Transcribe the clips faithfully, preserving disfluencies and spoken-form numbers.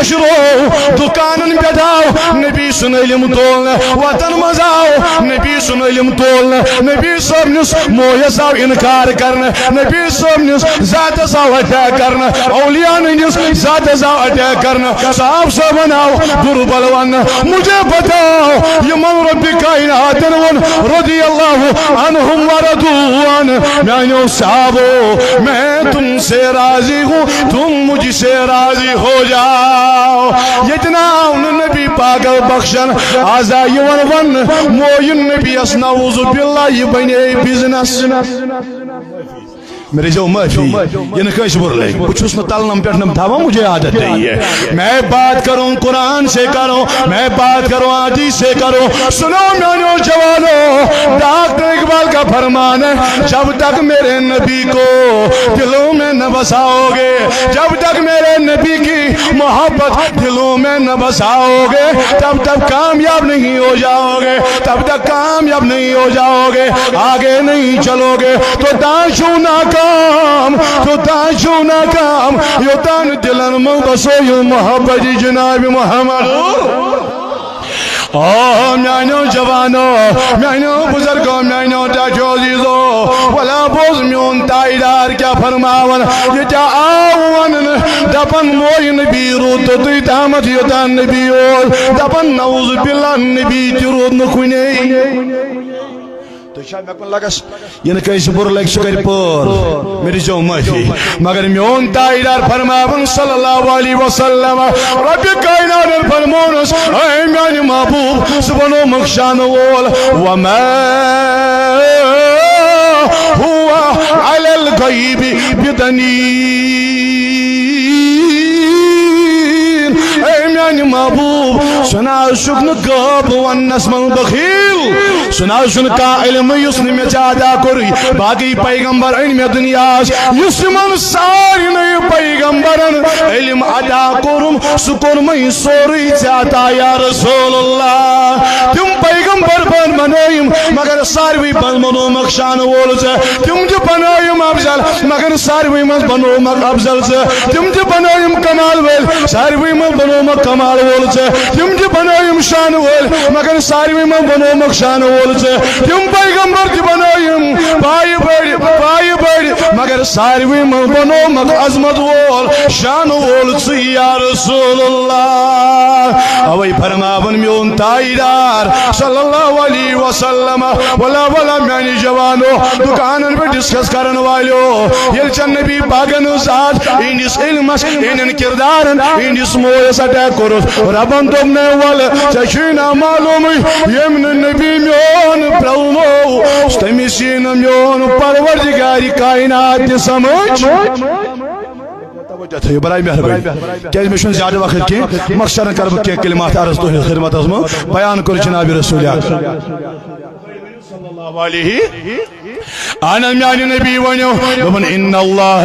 شروع، دکانن پٮ۪ٹھ آو نبی سُنٛد علم تولنہٕ، وطن منٛز آو نبی سُنٛد علم تولنہٕ، نبی صٲبنِس مویس آو انکار کرنہٕ، نبی صٲبنِس ذاتس آو اٹیک کرنہٕ، اولیاءن ہٕنٛدِس ذاتس آو اٹیک کرنہٕ، صاحب صٲبن آو بُرٕ بل وننہٕ۔ مجھے بتاؤ، یِمن رب کائناتن ووٚن رضی اللہ عنہم ورضوا عنہ، میانیو صحابو، میں تم سے راضی ہوں، تم مجھ سے راضی ہو جاؤ۔ ییٚتہِ نہٕ آو نہٕ نبی پاکس بخشن، از آیہِ یِوان وننہٕ، مویِن نبیس نعوذ باللہ، یہِ بنے بزنس۔ مےٚ رٔٹۍزیو معٲفی، یہِ نہٕ کٲنٛسہِ بُرٕ لگہِ۔ بہٕ چھُس نہٕ تلنم پٮ۪ٹھ نہٕ تھاوان، مجھے عادت نہیں ہے۔ میں بات کروں، قرآن سے کروں، میں بات کروں، حدیث سے کروں۔ سنو میانیو جوانو، ڈاکٹر اقبال کا فرمان ہے، جب تک میرے نبی کو دلوں میں نہ بساؤ گے، جب تک میرے نبی کی محبت دلوں میں نہ بساؤ گے، تب تک کامیاب نہیں ہو جاؤ گے، تب تک کامیاب نہیں ہو جاؤ گے، آگے نہیں چلو گے۔ توٚتام چھُو ناکام، توٚتام چھُو ناکام، یوٚتام نہٕ دِلن منٛز بسٲیِو محبت جناب محمد۔ او میانیو جوانو، میانیو بزرگو، میانیو ٹاٹھیو عزیزو، ولا بوز میون تاجدار کیا فرماون۔ ییٚتہِ آو وننہٕ، دپان مویہِ نبی روٗد توٚتُے تامتھ یوٚتام نبی اوس۔ دپان نعوذ باللہ، نبی تہِ روٗد نہٕ کُنے۔ تُہۍ چھا مےٚ کُن لگس؟ یہِ نہٕ کٲنٛسہِ بُرٕ لگہِ، سُہ کرِ پٲر، مےٚ دِژیو معٲفی۔ مگر میون تاجدار فرماون صلی اللہ علیہ وسلم، رب کائناتن فرمونس، اے میانہِ محبوب، ژٕ بنوومکھ شانہٕ وول۔ وما هو على الغيب بدنين۔ اے میانہِ محبوب، سُہ نہ حظ چھُکھ نہٕ غٲب وننس منٛز بخیل۔ سُہ نہ حظ چھُنہٕ کانٛہہ علم یُس نہٕ مےٚ ژےٚ عطا کوٚرُے۔ باقٕے پیغمبر أنۍ مےٚ دُنیاہس، یُس یِمن سارنٕے پیغمبرن علم عطا کوٚرُم، سُہ کوٚرمَے سورُے ژےٚ عطا یا رسول اللہ۔ تِم پیغمبر بن بنٲیِم، مگر ساروٕے منٛز بنوومکھ شانہٕ وول ژےٚ۔ تِم تہِ بنٲیِم افضل، مگر ساروٕے منٛز بنوومکھ افضل ژےٚ۔ تِم تہِ بنٲیِم کمال وٲلۍ، ساروٕے منٛز بنوومکھ کمال وول ژےٚ۔ تِم تہِ بنٲیِم شانہٕ وٲلۍ، مگر ساروٕے منٛز بنوومکھ شانہٕ وول ژےٚ۔ تِم پیغمبر تہِ بنٲیِم پایہِ بٔڑۍ، پایہِ بٔڑۍ، مگر ساروٕے منٛز بنوومکھ عظمت وول، شانہٕ وول ژٕے یا رسول اللہ۔ اوے فرماون میون تاجدار صلی اللہ علیہ وسلم، ولا ولا میانہِ جوانو، دکانن پہ ڈسکس کرن والیو، ییٚلہِ ژےٚ نبی پاکن ذات، یِہنٛدِس علمس، یِہنٛدٮ۪ن کردارن، یِہنٛدِس مویس اٹیک کوٚرُتھ، ربن دوٚپ مےٚ، ول، ژےٚ چھُے نا معلومٕے، ییٚمۍ نہٕ نبی میون پرٛونو، تٔمِس یی نہٕ میون پروردگار کائنات تہِ سمجھ۔ توجہ تھٲیِو، برائے مہربٲنی، کیازِ مےٚ چھُنہٕ زیادٕ وقت کینٛہہ، مختصرن کرٕ بہٕ کینٛہہ کلمات عرض تُہنٛدِس خدمتس منٛز، بیان کوٚر جناب رسول اکرم۔ صلی اللہ علیہ۔ اہن حظ، میانہِ نبی ؤنِو، دوٚپُن، ان اللہ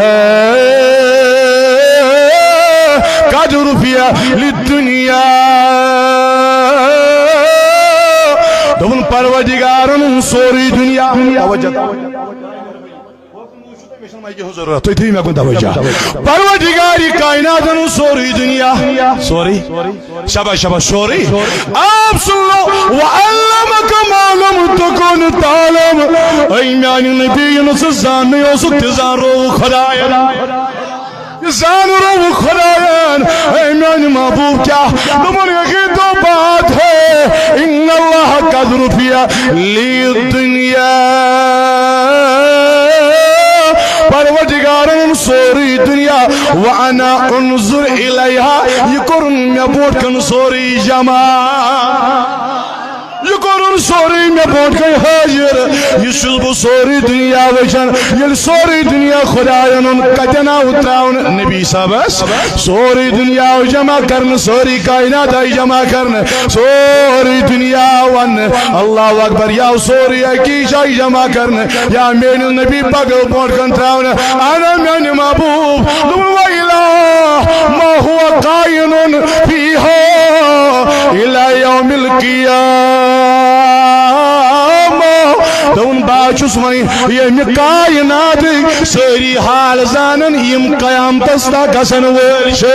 قد رفع للدنیا۔ دوٚپُن، پروردگارن اوٚن سورُے دُنیا۔ توجہ۔ ضرورت، تُہۍ تھٲیِو مےٚ کُن توجہ۔ پروردگار کائناتن اوٚن سورُے دُنیا۔ سورُے۔ شاباش، شاباش، سورُے۔ آپ سن لو، وعلمک ما لم تکن تعلم۔ اے میانہِ نبی، یہِ نہٕ ژٕ زاننٕے اوسُکھ، تہِ زانروو خدایَن۔ یہِ زانروو خدایَن۔ اے میانہِ محبوب، کیٛاہ؟ دوٚپُن، یہی تو بات ہے، ان اللہ قد رفع لی الدنیا۔ پروردگارن سورُے دُنیا، وانا انظر الیہا، یہِ کوٚرُن مےٚ برونٛٹھ کَنہِ سورُے جمع۔ یہِ کوٚرُن سورُے مےٚ برونٛٹھ کَنہِ حٲضِر۔ یہِ چھُس بہٕ سورُے دُنیا وٕچھان۔ ییٚلہِ سورُے دُنیا خدایَن اوٚن، کَتٮ۪ن آو ترٛاونہٕ؟ نبی صٲبَس۔ سورُے دُنیا آو جمع کرنہٕ، سٲرٕے کائنات آیہِ جمع کرنہٕ، سورُے دُنیا آو وَننہٕ، اللہ اکبر، یہِ آو سورُے اَکی جایہِ جمع کرنہٕ۔ یا میٲنِس نبی پگہٕ برونٛٹھ کَنہِ ترٛاونہٕ، انا میانہِ محبوب، دوٚپُن، ویلا ما هو کائن فیہا الی یوم القیامہ۔ دوٚپُن، بہٕ چھُس وۄنۍ ییٚمہِ کائناتٕکۍ سٲری حال زانان، یِم قیامتس تام گژھن وٲلۍ چھِ۔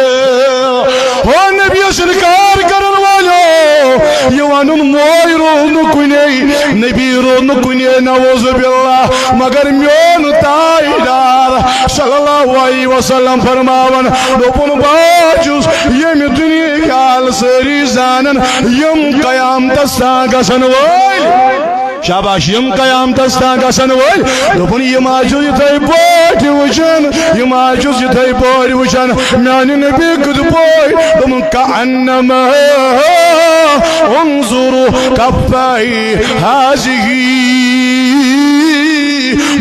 او نبیس انکار کرن والو، یہ ونن موے روٗد نہٕ کُنے، نبی روٗد نہٕ کُنے، نعوذ باللہ، مگر میون تاجدار صلی اللہ علیہ وسلم فرماون، دوٚپُن، بہٕ چھُس ییٚمہِ دُنیاہٕکۍ حال سٲری زانن، یِم قیامتس تام گژھن وٲلۍ۔ شاباش، یِم قیامتس تام گژھن وٲلۍ۔ دوٚپُن، یِم حظ چھُس یِتھے پٲٹھۍ وٕچھان، یِم حظ چھُس یِتھے پٲٹھۍ وٕچھان۔ میانہِ نبی کِتھ پٲٹھۍ؟ دوٚپُن، کأنما انظر کفی هذه۔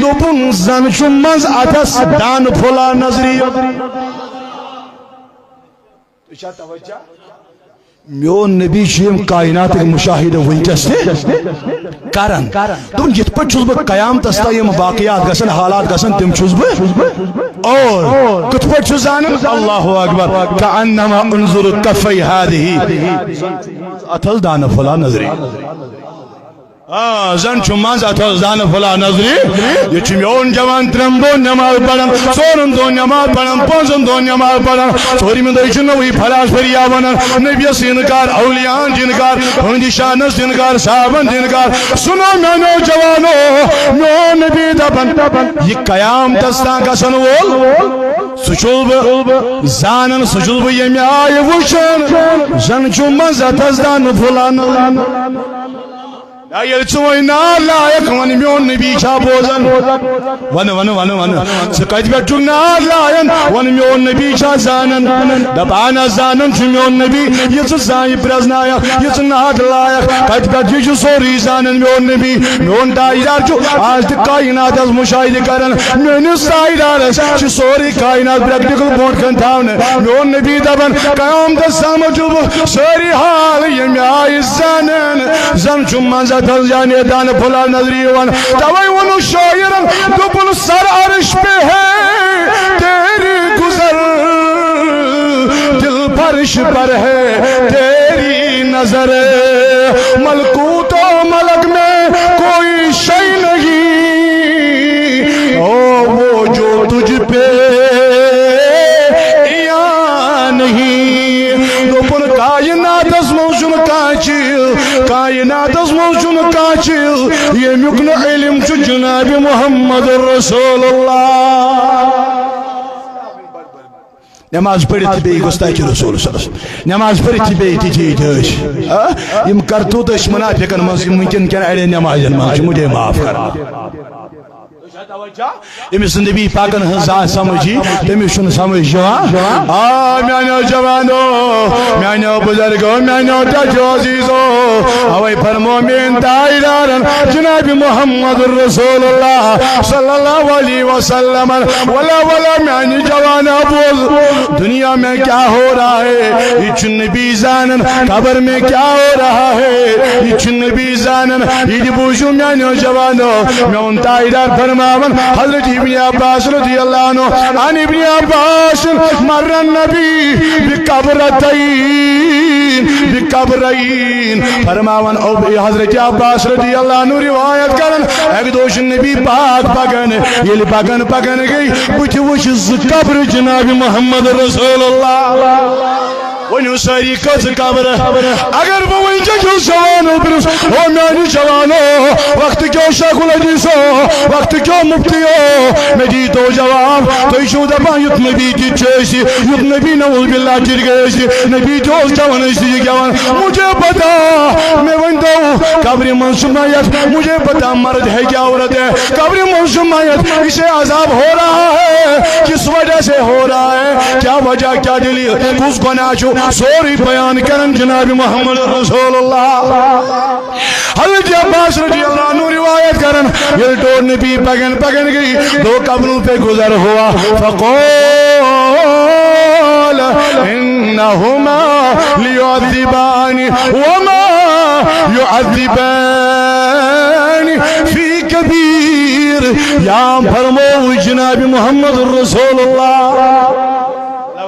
دوٚپُن، زن چھُ منٛز اتھس دانہٕ پھوٚلہ نظرِ۔ تُہۍ چھا توجہ؟ میون نبی چھُ ییٚمہِ کائناتٕکۍ مشاہدٕ وٕنکیٚس تہِ کران۔ دوٚپُن، یِتھ پٲٹھۍ چھُس بہٕ قیامتس تام یِم واقعات گژھن، حالات گژھن، تِم چھُس بہٕ۔ اور کِتھ پٲٹھۍ چھُس زانان؟ اللہ اکبر۔ کأنما انظر کفی هذه۔ اتھس دانہٕ پھوٚلہ نظرِ۔ آ، زن چھُ منٛز اتھس دانہٕ پھوٚلہ نظرِ۔ یہِ چھُ میون جوان ترٛٮ۪ن دۄہن نماز پران، ژورن دۄہن نماز پران، پانٛژن دۄہن نماز پران، ژوٗرمہِ دۄہہِ چھُ نوٚوُے فلاس پھٔرۍ یِوان۔ نبیس انکار، اولیاءن انکار، ہُہنٛدِ شانس انکار، صحابن انکار۔ سُنو میانیو جوانو، میون نبی دپان، یہِ قیامتس تام گژھن وول، سُہ چھُس بہٕ زانان، سُہ چھُس بہٕ ییٚمہِ آیہِ وٕچھان، زن چھُ منٛز اتھس دانہٕ پھوٚلہ نظرِ۔ یا ییٚلہِ ژٕ وۄنۍ نالایق، وَن میون نبی چھا بوزان؟ وَن، وَن، وَن، وَن۔ ژٕ کَتہِ پٮ۪ٹھ چھُکھ نالایق؟ وَن میون نبی چھا زانان؟ دَپ اَہَن حظ زانان چھُ میون نبی۔ یہِ ژٕ زانہِ پرٛزنایَکھ، یہِ ژٕ نالایق، کَتہِ پٮ۪ٹھ یہِ چھُ سورُے زانان میون نبی؟ میون تاجدار چھُ آز تہِ کائناتَس مُشاہدٕ کران۔ میٲنِس تاجدارَس چھُ سورُے کائنات practical برونٛٹھ کَنہِ تھاونہٕ۔ میون نبی دَپان، قیامتَس تامَتھ چھُس بہٕ سٲری حال ییٚمہِ آیہِ زانان۔ زن چھُ منٛز اتھس جانے دانہٕ پھوٚلہ نظرِ یِوان۔ توے ووٚنُن شٲعرن، دوٚپُن، سر عرش پہ ہے تیری گزر، دل فرش پر ہے تیری نظر، ملکوت و ملک میں کوئی شے نہیں، او وہ جو تجھ پہ عیاں نہیں۔ دوٚپُن، کائناتس منٛز چھُنہٕ کانٛہہ چیٖز، کائناتس منٛز چھُنہٕ کانٛہہ چیٖز، ییٚمیُک نہٕ علم چھُ جناب محمد رسول اللہ۔ نماز پٔرِتھ تہِ بیٚیہِ گۄستاکِ رسول صلی اللہ علیہ وسلم۔ نماز پٔرِتھ تہِ بیٚیہِ تہِ چیٖز ٲسۍ۔ آ؟ یِم کرتوٗت ٲسۍ منافقن منٛز، یِم وٕنکٮ۪ن کٮ۪ن اڑٮ۪ن نمازن منٛز چھِ، مجھے معاف کرنا۔ أمِس نبی پاکن ہٕنٛز ذات سمجھی، تٔمِس چھُنہٕ سمجھ یِوان۔ آ میانیو جوانو، میانیو بزرگو، میانیو ٹاٹھیو عزیزو، اوے فرمو میٲنۍ تاجدارن جناب محمد رسول اللہ صلی اللہ علیہ وسلم، ولا ولا میانہِ جوانا بوز، دنیا میں کیا ہو رہا ہے، یہ چھُ نبی زانن، قبر میں کیا ہو رہا ہے، یہ چھُ نبی زانن۔ یہ تہِ بوٗزِو میانیو جوانو، میون تاجدار فرماوان، حضرت ابن عباس رضی اللہ عنہ، عن ابن عباس، مر النبی بقبرتین، بقبرین۔ فرماوان، او حضرت عباس رضی اللہ عنہ روایت کران، اکہِ دۄہ چھُ نبی پاک پکان، ییٚلہِ پکان پکان گٔے، بٕتھِ وٕچھ زٕ قبر جناب محمد رسول اللہ۔ ؤنِو سٲری، کٔژ قبر؟ اگر بہٕ وٕنکیٚن کِس جوانو پرٛژھ، او میانہِ جوانو، وقت کیو شیخ الحدیثو، وقت کیو مفتیو، مےٚ دیٖتو جواب۔ تُہۍ چھِو دپان یُتھ نبی کِتھ چھُ أسۍ، یُتھ نبی نعوذ باللہ کِتھ گٔے أسۍ؟ نبی تہِ اوس گٮ۪وان، أسۍ تہِ چھِ گٮ۪وان۔ مجھے پتا، مےٚ ؤنۍ تو، قبرِ منٛز چھُ میت، مجھے پتا مرد ہے کیا عورت ہے، قبرِ منٛز چھُ میت، اسے عذاب ہو رہا ہے، کس وجہ سے ہو رہا ہے، کیا وجہ، کیا دلیل، کُس گۄناہ چھُ، سورُے بیان کران جناب محمد رسول اللہ۔ حضرت عباس رضی اللہ عنہ روایت کران، ییٚلہِ ٹوٹھ نبی پکان پکان گٔے، دو قبروں پہ گزر ہوا، فقال انہما لیعذبان وما یعذبان فی کبیر۔ یا فرمو جناب محمد رسول اللہ۔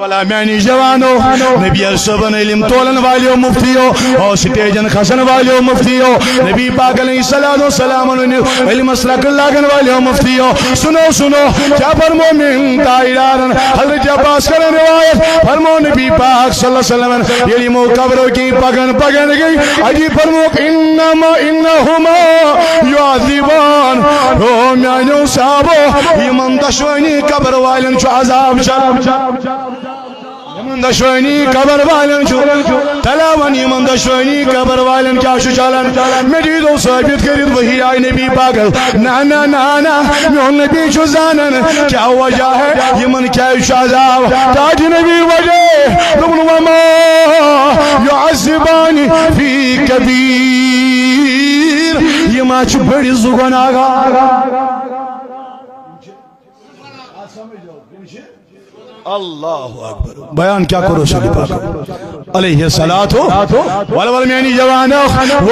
اللہ میانی جوانو، نبی صٲبن علم تولن والیو مفتیو، او سٹیجن کھسن والیو مفتیو، نبی پاک علیہ الصلوۃ والسلام علمس لکن لاگن والیو مفتیو۔ سنو، سنو، کیا فرمو من تاجدارن؟ حضرت عباس کرن روایت، فرمو نبی پاک صلی اللہ علیہ وسلم ییٚلہِ یِمو قبرو کِنۍ پکان پکان گٔے، اتی فرموکھ، انما انہما یعذبان، او میانیو صحابو، یِمن دۄشوٕنی قبر والٮ۪ن چھُ عذاب چلان۔ یِمن دۄشوٕنی قبر والٮ۪ن چھُ تلاون، یِمن دۄشوٕنی قبر والٮ۪ن کیٛاہ چھُ چلان؟ مےٚ دیٖتو ثٲبت کٔرِتھ، وحی آیہِ نبی پاکس۔ نہ، نہ، نہ، نہ، میون نبی چھُ زانان کیٛاہ وجہ ہے، یِمن کیٛازِ چھُ عذاب۔ تاکہِ نبی وجہ دوٚپُن، وما یعذبان فی کبیر، یِم ہا چھِ بٔڑۍ زٕ گۄناہگار۔ اللہ اکبر۔ بیان کیا کرو سلی پاک علیہ الصلوۃ۔ ول ول میانی جوانو،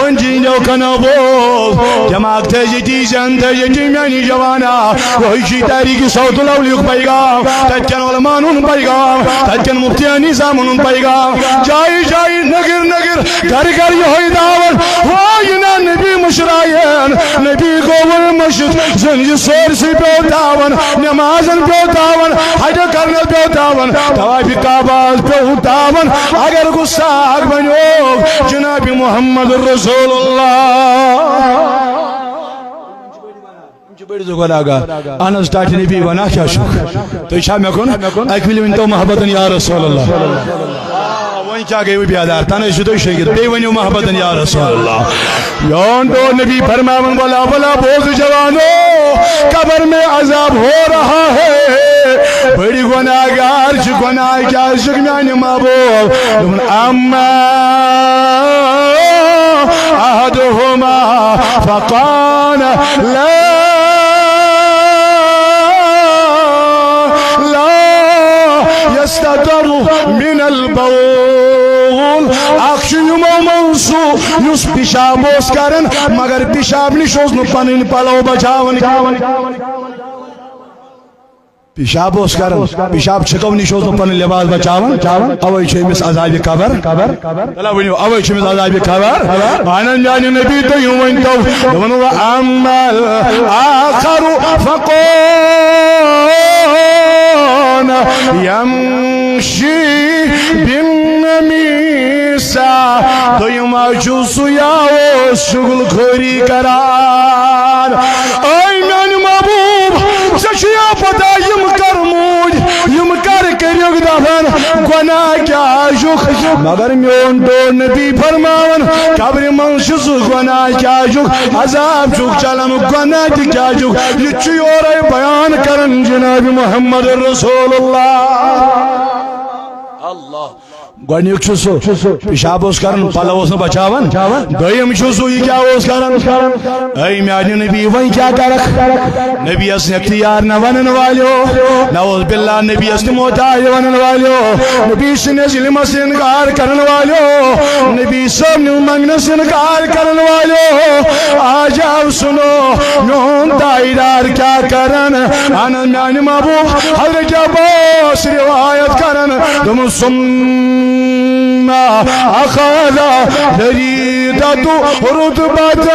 ون جی جو کنو بو۔ دماغ تھے جی زن تھے جی میانی جوانا۔ وہی جی تحریک صوت الاولیاء پیغام، تتکن علماء ہن پیغام، تتکن مفتیان نظام ہن پیغام۔ جائی جائی نگر نگر گھر گھر یہوے دعوت، وای نہ نبی مشرایَن، نبی گوٚوُن مٔشِتھ، زِندگی سٲرسٕے پیوٚو تاوَن، نمازَن پیوٚو تاوَن، حج کرنَس پیوٚو تاوَن، طواف کعبہَس پیوٚو تاوَن۔ اگر گُستاخ بنیو جناب محمد رسول اللہ۔ یِم چھِ بٔڑۍ زٕ گۄناہگار۔ اہن حظ، ٹاٹھۍ نبی گۄناہ کیٛاہ چھُ؟ تُہۍ چھا مےٚ کُن؟ اَکہِ وِلہِ ؤنۍ تو محبتن یا رسول اللہ۔ آ، وۄنۍ کیٛاہ گٔیوٕ بیدار؟ تَنہٕ ٲسِو تُہۍ شیٚنگِتھ۔ بیٚیہِ ؤنِو محبتن یا رسول اللہ۔ یون دو نبی فرماون، بلا بلا بوز جوانو، قبر میں عذاب ہو رہا ہے۔ بٔڑۍ گۄناہگار چھِ، گۄناہ کیٛازِ چھِکھ میانہِ محبوب؟ دوٚپُن، اما احدہما فقال لا، لا یستتر من البول۔ اکھ چھُ یِمو منٛز سُہ یُس پِشاب اوس کران، مگر پِشاب نِش اوس نہٕ پنٕنۍ پلو بچاوان۔ پِشاب اوس کران، پِشاب چھِکو نِش اوس نہٕ پنُن لباس بچاوان، اوے چھُ أمِس عذابِ قبر۔ تلا ؤنِو، اوے چھُ أمِس عذابِ قبر۔ اہن میانہِ نبی، تُہۍ ؤنۍ تو، دوٚپُن، و اما الآخر فکان یمشی بالنمیصہ۔ دوٚیِم حظ چھُ سُہ یا اوس شُغل خوری کران۔ اے میانہِ محبوب، ژےٚ چھُیا پتہ یِم کر موٗدۍ، یِم کر کٔرِکھ دفن؟ گۄناہ کیٛاہ چھُکھ؟ مگر میون ٹوٹھ نبی فرماوان، قبرِ منٛز چھُ سُہ گۄناہ کیٛاہ چھُکھ؟ عذاب چھُکھ چلان، گۄناہ تہِ کیٛاہ چھُکھ؟ یہِ چھُ یورے بیان کران جناب محمد رسول اللہ۔ اللہ۔ گۄڈٕنیُک چھُ سُہ، پِشاب اوس کران، پلو اوس نہٕ بچاوان۔ دوٚیِم چھُ سُہ، یہِ کیٛاہ اوس کران؟ اے میانہِ نبی، وۄنۍ کیٛاہ کرکھ؟ نبی یس نہٕ اختیار نہ ونن والیو، نعوذ باللہ، نبی یس نہٕ محتاج ونن والیو، نبی سٕنٛدِس علمس انکار کرن والیو، نبی صٲب نِش منگنس انکار کرن والیو۔ آج آو سُنو، میون تاجدار کیٛاہ کرن؟ اہن میانہِ محبوب، حضرت عباس روایت کرن، دوٚپُن، ثم اخذ جريدة رطبة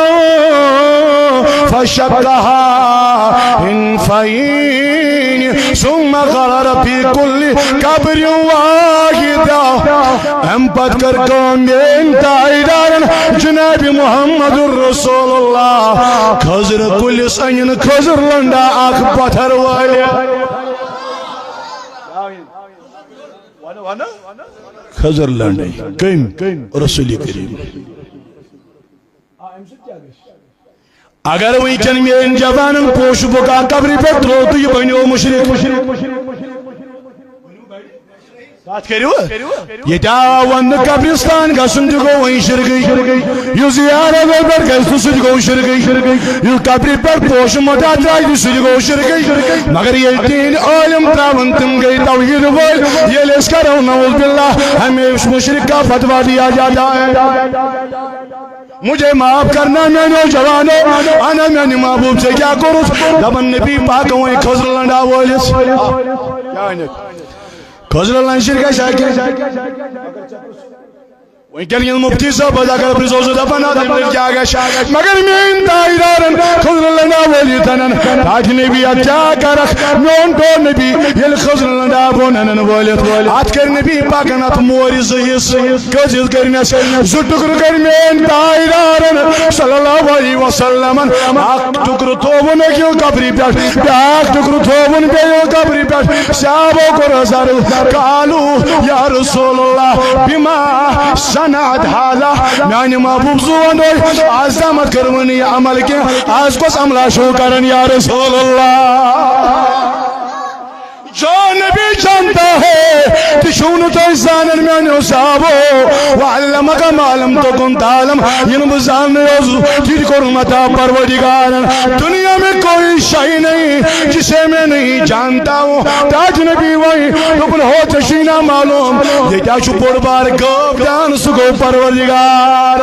فشقها نصفين ثم قرر في كل قبر واحدة۔ امہِ پتہٕ کٔر کٲم، میٲنۍ تاجدارن جناب محمد رسول اللہ کھٔزرٕ کُلِس أنِن کھٔزٕر لنڈا اکھ پتھر وٲلِتھ۔ کھٔزٕر لنڈے۔ کٔمۍ؟ رسول کریم۔ اگر وٕنکٮ۪ن میٲنۍ جوانن پوشہٕ بُکا قبرِ پٮ۪ٹھ ترٛوو تہٕ یہِ بنیو مُشرِک۔ کتھ کٔرِو؟ ییٚتہِ آو وننہٕ قبرستان گژھُن تہِ گوٚو وۄنۍ شرکٕے۔ یُس زیارت پٮ۪ٹھ گژھِ تہٕ سُہ تہِ گوٚو شرکٕے۔ یُس قبرِ پٮ۪ٹھ پوشہٕ مۄٹا ترٛاوِ تہٕ سُہ تہِ گوٚو شرکٕے۔ مگر ییٚلہِ تِہنٛدۍ عٲلم ترٛاوان، تِم گٔے توحید وٲلۍ۔ ییٚلہِ أسۍ کرو نعوذ باللہ، ہمیں اس مشرک کا فتویٰ دیا جاتا ہے۔ مجھے معاف کرنا میانیو جوانو، اہن میانہِ محبوب، ژےٚ کیٛاہ کوٚرُتھ؟ دپان نبی پاک وۄنۍ کھٔزٕر لنڈا وٲلِس۔ خضر لنجر گژھِ ہا کینٛہہ۔ وٕنکٮ۪ن ییٚلہِ مُفتی صٲب اگر پرٛژھو سُہ دَپان، "اَدٕ أمِس کیٛاہ گژھِ؟" مگر میٛٲنۍ تاجدارن خضر لنڈا وٲلِتھ اَنان، "تاج نبی، اَتھ کیٛاہ کَرَکھ؟" میون ٹوٹھ نبی ییٚلہِ خضر لنڈا بۄن اَنان وٲلِتھ، اَتھ کٔرۍ نبی پاکن اَتھ مورِ زٕ حصہٕ۔ کٔژ حصہٕ کٔرنس؟ زٕ ٹُکرٕ کٔرۍ میٲنۍ تاجدارن صلی اللہ علیہ وسلمن۔ اکھ ٹُکرٕ تھووُن أکِس قبرِ پٮ۪ٹھ، بیاکھ ٹُکرٕ تھووُن بیٚیہِ قبرِ پٮ۪ٹھ۔ صحابو کوٚر عرض، قالوا یا رسول اللہ، بما صنعت هذا؟ میانہِ محبوب، زُوَن اوس، آز تامَتھ کٔروٕ نہٕ یہِ عمل کینٛہہ، آز کۄس عملہ چھُو کران یا رسول اللہ؟ جو نبی جانتا ہے، تہِ چھُو نہٕ تُہۍ زانان میانیو صحابو۔ وعلمک ما لم تکن تعلم، یہِ نہٕ بہٕ زاننٕے اوسُس، تہِ تہِ کوٚرُم عطا پروردگارن۔ دنیا میں کوئی شے نہیں جسے میں نہیں جانتا ہوں۔ تاج نبی وۄنۍ دوٚپُن، ہو ژےٚ چھُے نا معلوم، ییٚتہِ ہا چھُ بوٚڑ بار غٲب دان، سُہ گوٚو پروردگار۔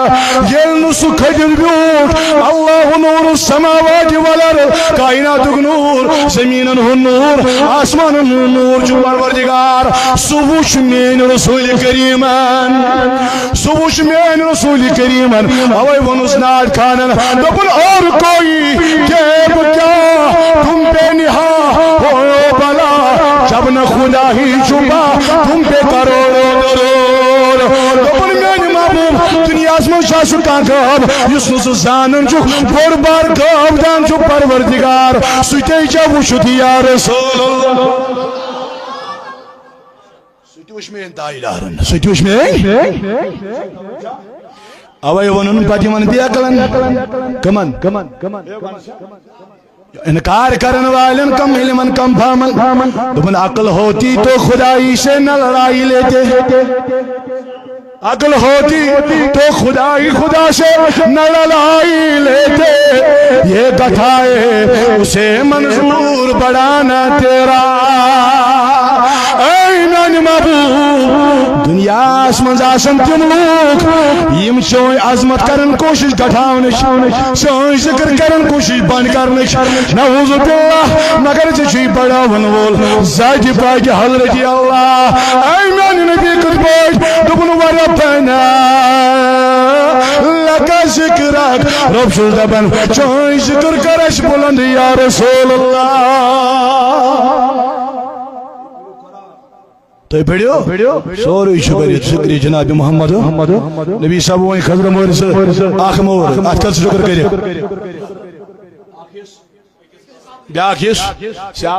ییٚلہِ نہٕ سُہ کھٔٹِتھ بیوٗٹھ، اللہ نور السماوات والارض، کائناتُک نور، زمینن ہُنٛد نور، آسمانن ہُنٛد نور چھُ پروردگار۔ سُہ وُچھ میٲنۍ رسول کریمن، سُہ وُچھ میٲنۍ رسول کریمن۔ اوے ووٚنُس ناٹ خانن، دوٚپُن، اور کوئی غیب کیا تم پہ نہاں ہو بھلا، جب نہ خدا ہی چھپا تم پہ کروڑوں درود۔ دوٚپُن، میٲنۍ محبوب، دُنیاہس منٛز چھا سُہ کانٛہہ غٲب یُس نہٕ سُہ زانان چھُ؟ بوٚڑ بار غٲب دان چھُ پروردگار، سُہ تے چھا وُچھُتھ یا رسول اللہ۔ سُہ تہِ وُچھ میٲنۍ تاجدارن، سُہ تہِ وُچھ میٲنۍ۔ اوے ووٚنُن پتہٕ یِمن بے عقلن۔ کٕمن؟ انکار کرن والٮ۪ن، کم علمن، کم فہمن۔ دوٚپُن، عقل ہوتی تو خدائی سے نہ لڑائی لیتے، عقل ہوتی تو خدائی، خدا سے نہ لڑائی لیتے، یہ گدھائے اسے منظور بڑا نہ تیرا۔ اے میانہِ محبوب، دنیاہس منٛز آسن تِم لوٗکھ یِم چٲنۍ عظمت کرن کوٗشش گٹھاونٕچ، چٲنۍ ذکر کرن کوٗشش بنٛد کرنٕچ۔ نعوذ باللہ، مگر ژےٚ چھُے بڑاون وول ذاتِ پاکہِ حضرت اللہ۔ اے میانہِ نبی کِتھ پٲٹھۍ؟ دوٚپُن، وربنا لک ذکرک، رۄب چھُس دپان، چٲنۍ ذکر کر اَسہِ بُلند یا رسول اللہ۔ تُہۍ پٔرِو۔ سورُے چھُ کٔرِتھ ذِکرِ جناب محمد۔ نبی صاحب وۄنۍ خضر مورِ سۭتۍ اکھ مور۔ اَتھ کر ذِکر کٔرِتھ۔ بیٛاکھ حصہٕ۔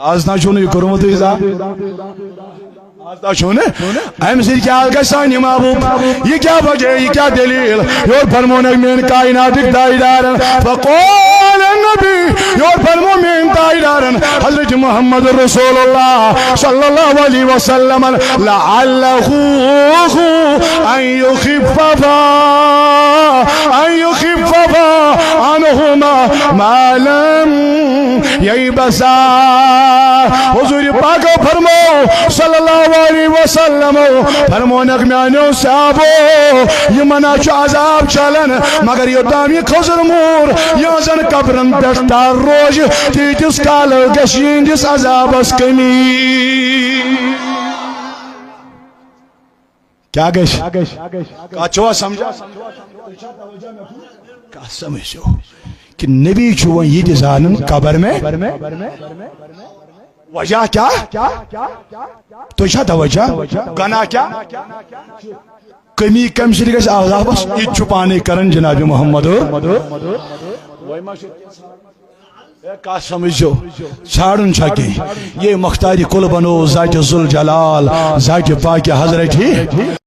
آز تام چھُو نہٕ یہِ کوٚرمُتٕے زانٛہہ۔ آز تام چھُو نہٕ۔ اَمہِ سۭتۍ کیٛاہ گژھِ سانہِ محبوب؟ یہِ کیٛاہ وجہ، یہِ کیٛاہ دٔلیٖل؟ یورٕ فرمونکھ میٛانہِ کائناتٕکۍ تاجدارن۔ فقال النبی، یور فرمو میٛٲنۍ تاجدارن حضرت محمد رسول اللہ صلی اللہ علیہ وسلم، لعلہ ان یخفف، ان یخفف عنہما ما لم یبعثا۔ حضور پاکو فرمو صلی اللہ علیہ وسلم، فرمونکھ میانیو صحابو، یِمن ہا چھُ عذاب چلان، مگر یوٚتام یہِ کھٔزٕر موٗر یِہنٛزن قبرن پٮ۪ٹھ تار روزِ، تیٖتِس کالس گژھِ یِہنٛدِس عذابس کمی۔ کیٛاہ گژھِ؟ کتھ چھوا سمجھا؟ کتھ سمجھو؟ کہ نبی چھُ وۄنۍ یہِ تہِ زانان قبر میں۔ وجہ کیا؟ تُہۍ چھا توجہ؟ گناہ کیا؟ کمی کمہِ سۭتۍ گژھِ عذابس؟ یہِ تہِ چھُ پانے کران جناب محمد۔ ہے، کتھ سمجھو؟ ژھانڈُن چھا کینٛہہ؟ یہِ مختار کل بنو ذات ذوالجلال، ذات پاک حضرت ہی۔